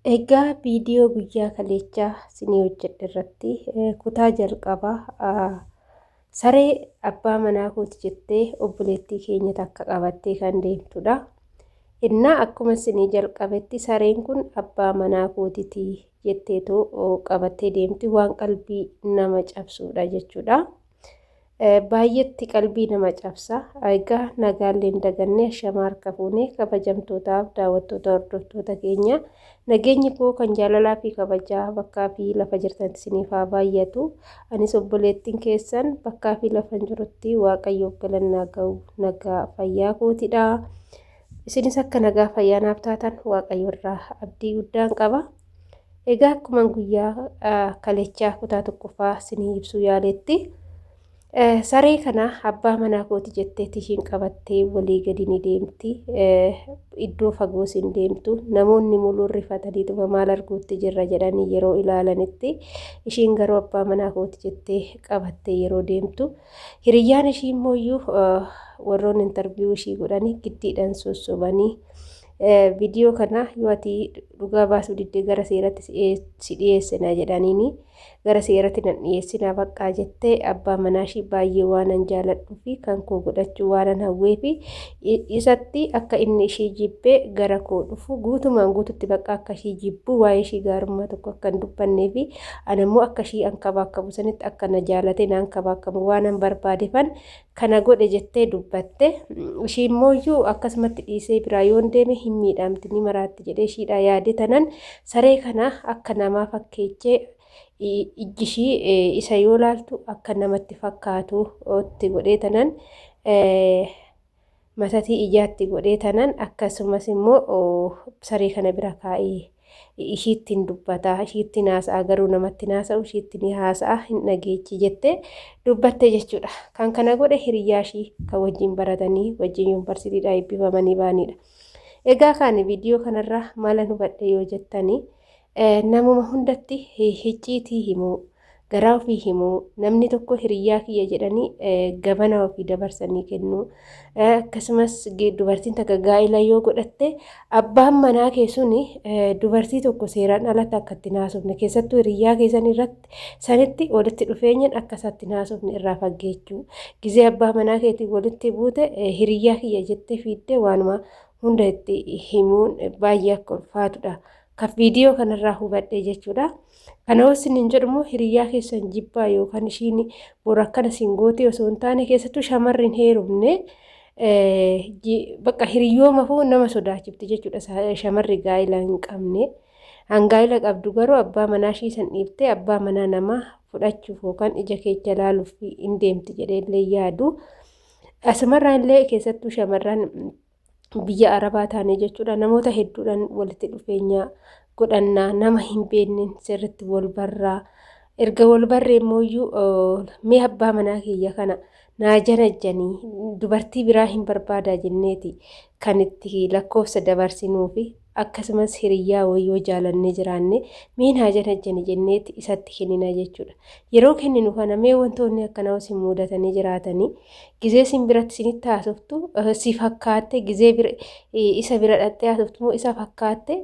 Egaa viidiyoo guyyaa kaleechaa sinii hojjedhe irratti kutaa jalqabaa saree abbaa manaa kooti jettee obboleettii keenya takka qabattee kan deemtudha. Innaa akkuma sinii jalqabetti sareen kun abbaa manaa kootiti jetteetoo qabattee deemti waan qalbii nama cabsuudha jechuudha. Baay'eetti qalbii nama cabsa. Egaa nagaallee hin daganne ashamaa harka fuune kabajamtootaaf daawwattoota hordoftoota keenya nageenyi koo kan jaalalaa fi kabajaa bakkaa fi lafa jirtanitti isiniif haa baay'atu. Anis obboleettiin keessan bakkaa fi lafa jirutti waaqayyoof galannaa ga'u nagaa fayyaa kootidha. Isinis akka nagaa fayyaa naaf taatan waaqayyo irraa abdii guddaan qaba. Egaa akkuman guyyaa kalechaa kutaa tokkoffaa isinii ibsuu yaaletti saree kana abbaa manaa kooti jetteeti ishiin qabattee walii gadi ni deemti. Iddoo fagoos hin deemtu. Namoonni muluun rifataniituma maal arguutti jirra jedhanii yeroo ilaalanitti ishiin garuu abbaa manaa kooti jettee qabattee yeroo deemtu hiriyyaan ishii immoo warroonni intarviyuu ishii godhanii giddiidhaan sossobanii viidiyoo kana yoo ati dhugaa baasuu diddee gara seeratti si dhiyeessina jedhaniini gara seeratti nan dhiyeessinaa baqqaa jettee abbaa manaa ishii baay'ee waanan jaaladhuu fi kan koo godhachuu waanan hawwee fi isatti akka inni ishii jibbee gara koo dhufu guutumaan guututti bakka akka ishii jibbu waa'ee ishii gaarummaa tokko akka hin dubbannee fi anammoo akka ishii an kabaakkabu sanitti akka na jaalate naan kabaakkabu waanan barbaadefan kana godhe jettee dubbatte. Ishii immooyyuu akkasumatti dhiisee biraa yoon deeme hin miidhamti ni maraatti jedhee ishiidhaa yaade tanan saree kana akka namaa fakkeechee ijji ishii isa yoo laaltu akka namatti fakkaatu itti godhee tanan matatii ijaatti godhee tanan akkasumas immoo saree kana bira kaa'ee ishiitti hin dubbata ishiitti hin haasa'a garuu namatti hin haasa'u ishiitti ni haasa'a hin dhageechi jettee dubbatte jechuudha. Kan kana godhe hiriyyaa ishii kan wajjin baratanii wajjin yuunivarsiitiidhaa eebbifamanii ba'anidha. Egaa kan viidiyoo kanarraa maalan hubadhe yoo jettanii namuma hundatti hicciitii himuu, garaa ofii himuu, namni tokko hiriyyaa kiyya jedhanii gabana ofii dabarsanii kennuu, akkasumas dubartiin takka gaa'ila yoo godhatte abbaan manaa kee suni dubartii tokko seeraan alatti akka itti haasofne keessattuu hiriyyaa keessan irratti sanitti walitti dhufeenyan akka isaatti haasofne irraa faggeechuu. Gizee abbaa manaa keetiin walitti buute hiriyyaa kiyya jettee fiiddee waanuma hunda itti himuun baay'ee akka ulfaatudha. Kan viidiyoo kanarraa hubadhe jechuudha. Kana yoo isiniin jedhu immoo hiriyyaa keessan jibbaa yookaan ishiin bor akkana siin goote osoo hin taane keessattuu shamarri hin heerumne bakka hiriyyooma fuu nama sodaachifti jechuudha shamarri gaa'ila hin qabne. Hangaa'ila qabdu garuu abbaa manaa ishii san dhiiftee abbaa manaa namaa fudhachuuf yookaan ija keessa ilaaluuf hin deemti jedhee illee yaadu. Asumarraa illee keessattuu shamarran biyya arabaa taane jechuudha namoota hedduudhaan walitti dhufeenya godhannaa nama hin beekneen sirriitti wal barraa erga wal barree immoo mee abbaa manaa kiyya kana naa janajjanii dubartii biraa hin barbaadaa jenneeti kan itti lakkoofsa dabarsinuufi akkasumas hiriyyaa wayii yoo jaalannee jiraanne mee naa janajjani jenneeti isatti kennina jechuudha. Yeroo kenninu kana mee wantoonni akkanaa isin mudatanii jiraatanii gizee isin biratti isinitti haasoftu si fakkaatte gizee bira isa bira dhaqxee haasoftu immoo isa fakkaatte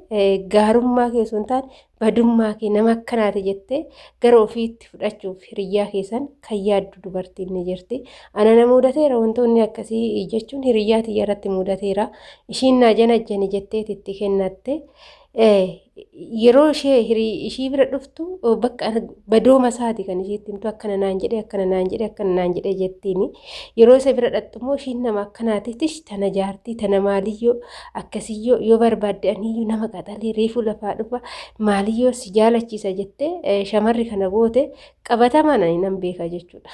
gaarummaa kee osoo hin taane badummaa kee nama akkanaati jettee gara ofiitti fudhachuuf hiriyyaa keessan kan yaaddu dubartiin ni jirti. Ana na mudateera wantoonni akkasii jechuun hiriyyaa tiyya irratti mudateera. Ishiin naa janajjani jetteeti itti kennatte. Yeroo ishee ishii bira dhuftu bakka badooma isaati kan ishiitti himtu akkana naan jedhee akkana naan jedhee akkana naan jedhee jettiini. Yeroo isa bira dhaqxu immoo ishiin nama akkanaati tish tana jaartii tana maaliyyoo akkasiyyoo yoo barbaadde aniyyuu nama qaxalee reefuu lafaa dhufa maaliyyoo si jaalachiisa jettee shamarri kana goote qabatamaan ani nan beeka jechuudha.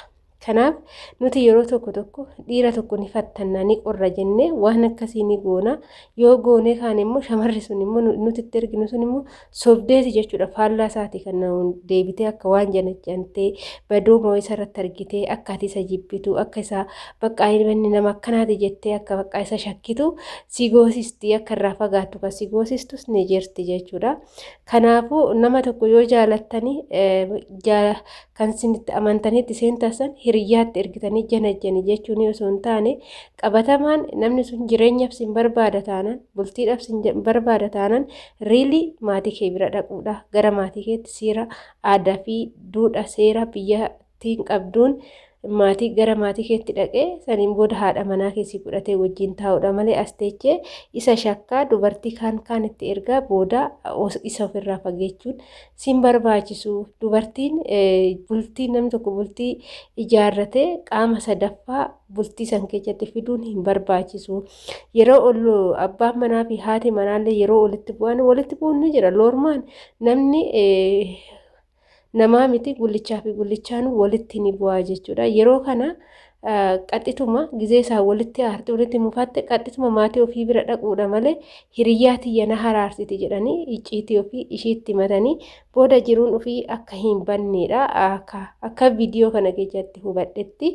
Kanaaf nuti yeroo tokko tokko dhiira tokko ni fattannaa ni qorra jennee waan akkasii ni goona. Yoo goonee kaan immoo shamarri sun immoo nuti itti erginu sun immoo sobdeeti jechuudha. Faallaa isaati kan deebitee akka waan janajjantee badooma isa irratti argitee akka ati isa jibbitu akka isa bakka inni nama akkanaati jettee akka bakka isa shakkitu si goosisti akka irraa fagaattu kan si goosistus ni jirti jechuudha. Kanaafuu nama tokko yoo jaalattanii kan isin itti amantanii itti seentan san Hiriyyaatti ergitanii janajjani jechuun osoo hin taane, qabatamaan namni sun jireenyaaf sin barbaada taanaan, bultiidhaaf sin barbaada taanaan, riilii maatii kee bira dhaquudha. Gara maatii keetti seera aadaa fi duudha seera biyyattiin qabduun maatii gara maatii keetti dhaqee, saniin booda haadha manaa keessi godhatee wajjin taa'uudha malee, as teechee isa shakkaa dubartii kaan kaan itti ergaa booda isa ofirraa fageechuun sin barbaachisu. Dubartiin bultii, namni tokko bultii ijaarratee qaama sadaffaa bultii san keessatti fiduun hin barbaachisu. Yeroo ol abbaan manaa fi haati manaallee yeroo walitti bu'an, walitti bu'uun ni jira. Loormaan namni namaa miti, gullichaa fi gullichaan walitti ni bu'aa jechuudha. Yeroo kana qaxxituma gizee isaa walitti aarte, walitti mufatte, qaxxituma maatii ofii bira dhaquudha malee, hiriyyaa tiyya na haraarsiti jedhanii icciitii ofii ishiitti himatanii booda jiruun ofii akka hin banneedha. Akka viidiyoo kana keessatti hubadhetti.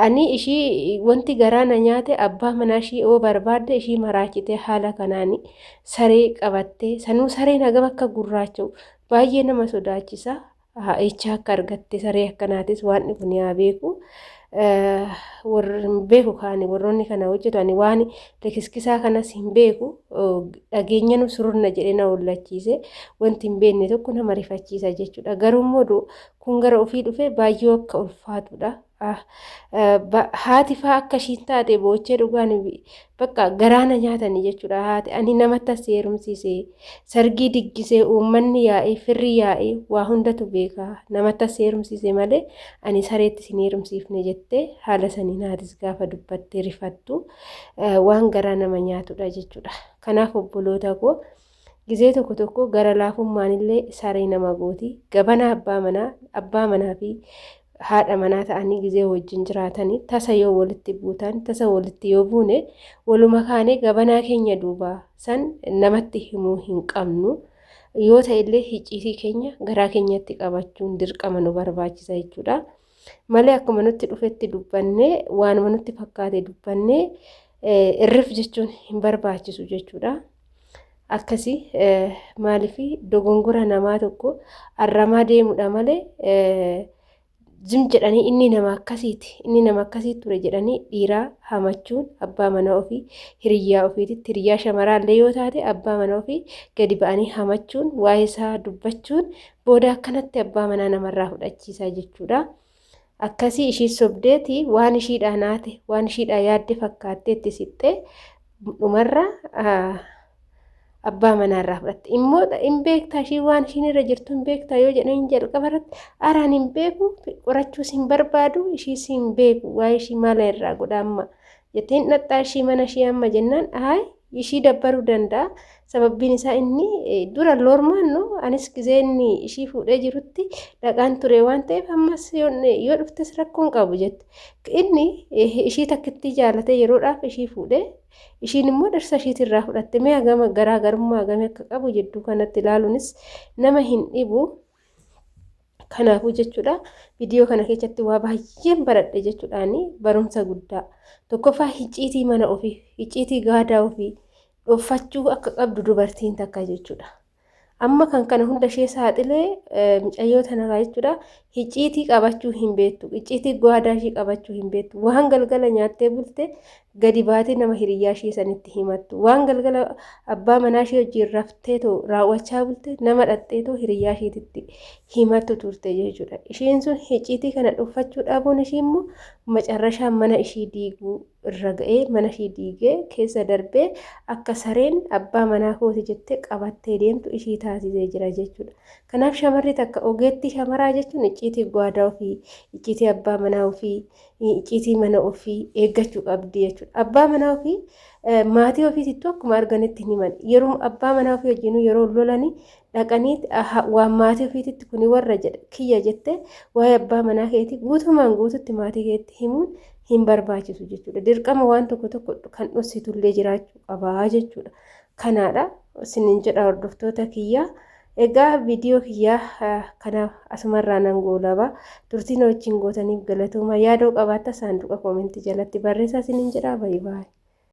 Ani ishii wanti garaa na nyaate, abbaa manaa ishii yoo barbaadde ishii maraachitee haala kanaan saree qabattee, sanuu sareen hagam akka gurraacha'u baay'ee nama sodaachisa. Echa akka argatte saree akkanaatis waan kun yaa beeku. Warri hin beeku kaani warroonni kana hojjetu, ani waan likiskisaa kanas hin beeku. Dhageenya nu sururna jedhee na hollachiise. Wanti hin beekne tokko nama rifachiisa jechuudha. Garuu immoo kun gara ofii dhufee baay'ee akka ulfaatudha. Haati faa akka ishiin taate boochee dhugaan bakka garaana nyaatanii jechuudha. Haati ani namatti as heerumsiise, sargii diggisee, uummanni yaa'ee, firri yaa'ee, waa hundatu beeka, namatti as heerumsiise malee ani sareetti isin heerumsiifne jettee haala saniin haatis gaafa dubbattee rifattu waan garaa nama nyaatudha jechuudha. Kanaaf obboloota koo, gizee tokko tokko gara laafummaan illee saree nama gooti. Gabana abbaa manaa fi haadha manaa ta'anii gizee wajjin jiraatanii tasa yoo walitti buutan, tasa walitti yoo buune, waluma kaanee gabanaa keenya duubaa san namatti himuu hin qabnu. Yoo ta'e illee icciitii keenya garaa keenyatti qabachuun dirqama nu barbaachisa jechuudha. Malee akkuma nutti dhufetti dubbannee, waanuma nutti fakkaate dubbannee irrif jechuun hin barbaachisu jechuudha. Akkasii maaliif dogongora namaa tokko arramaa deemudha malee, zim jedhanii inni nama akkasiiti, inni nama akkasii ture jedhanii dhiiraa hamachuun, abbaa mana ofii hiriyyaa ofiititti, hiriyyaa shamaraallee yoo taate, abbaa mana ofii gadi ba'anii hamachuun, waa'ee isaa dubbachuun booda akkanatti abbaa manaa namarraa fudhachiisaa jechuudha. Akkasii ishii sobdeeti waan ishiidhaa naate, waan ishiidhaa yaadde fakkaattee itti siqxee dhumarra abbaa manaarraa fudhatte. Immoo hin beektaa, ishii waan ishiin irra jirtu hin beektaa yoo jedhan, jalqaba irratti araan hin beeku, qorachuus hin barbaadu, ishiis hin beeku, waa'ee ishii maala irraa godha amma jettee, hin dhadhaa ishii mana ishii amma jennaan, ayi ishii dabbaruu danda'a. Sababbiin isaa inni dura loormaan no anis gizee inni ishii fuudhee jirutti dhaqaan ture waan ta'eef, ammas yoo dhuftes rakkoon qabu jette. Inni ishii takkittii jaalatee yeroodhaaf ishii fuudhee, ishiin immoo dhirsa ishiitirraa fudhatte. Mee hagama garaagarummaa hagamii akka qabu jidduu kanatti ilaaluunis nama hin dhibu. Kanaafuu jechuudha, viidiyoo kana keessatti waa baay'een baradhe jechuudhaani, barumsa guddaa. Tokkoffaa, icciitii mana ofii, icciitii gaadaa ofii dhoffachuu akka qabdu dubartiin takka jechuudha. Amma kan kana hunda ishee saaxilee mucayyoo tana jechuudha. Icciitii qabachuu hin beektu. Icciitii gaadaa ishee qabachuu hin beektu. Waan galgala nyaattee bulte gadi baatee nama hiriyyaa ishee sanitti himattu. Waan galgala abbaa manaa ishee wajjin rafteetoo raawwachaa bulte nama dhaqxeetoo hiriyyaa isheetitti himattu turte jechuudha. Isheen sun icciitii kana dhoffachuu dhabuun ishii immoo macarrashaa mana ishii diiguu irra ga'ee, mana ishii diigee keessa darbee akka sareen abbaa manaa kooti jettee qabattee deemtu ishii taasisee jira jechuudha. Kanaaf shamarri takka ogeettii shamaraa jechuun icciitii gwaadaa ofii, icciitii abbaa manaa ofii, icciitii mana ofii eeggachuu qabdi jechuudha. Abbaa manaa ofii maatii ofiitittuu akkuma arganitti hin himan. Yeroo abbaa manaa ofii wajjinuu yeroo lolanii dhaqanii waan maatii ofiititti kuni warra jedha kiyya jettee waa'ee abbaa manaa keetii guutumaan guututti maatii keetti himuun hin barbaachisu jechuudha. Dirqama waan tokko tokko kan dhoksitullee jiraachuu qabaa jechuudha. Kanaadha isiniin jedha, hordoftoota kiyyaa. Egaa viidiyoo kiyyaa kanaaf asumarraa nan goolaba. Turtiin wajjin gootaniif galatooma. Yaadoo qabaatta saanduqa koomentii jalatti barreessaa isiniin jedha. Baay'ee baay'ee.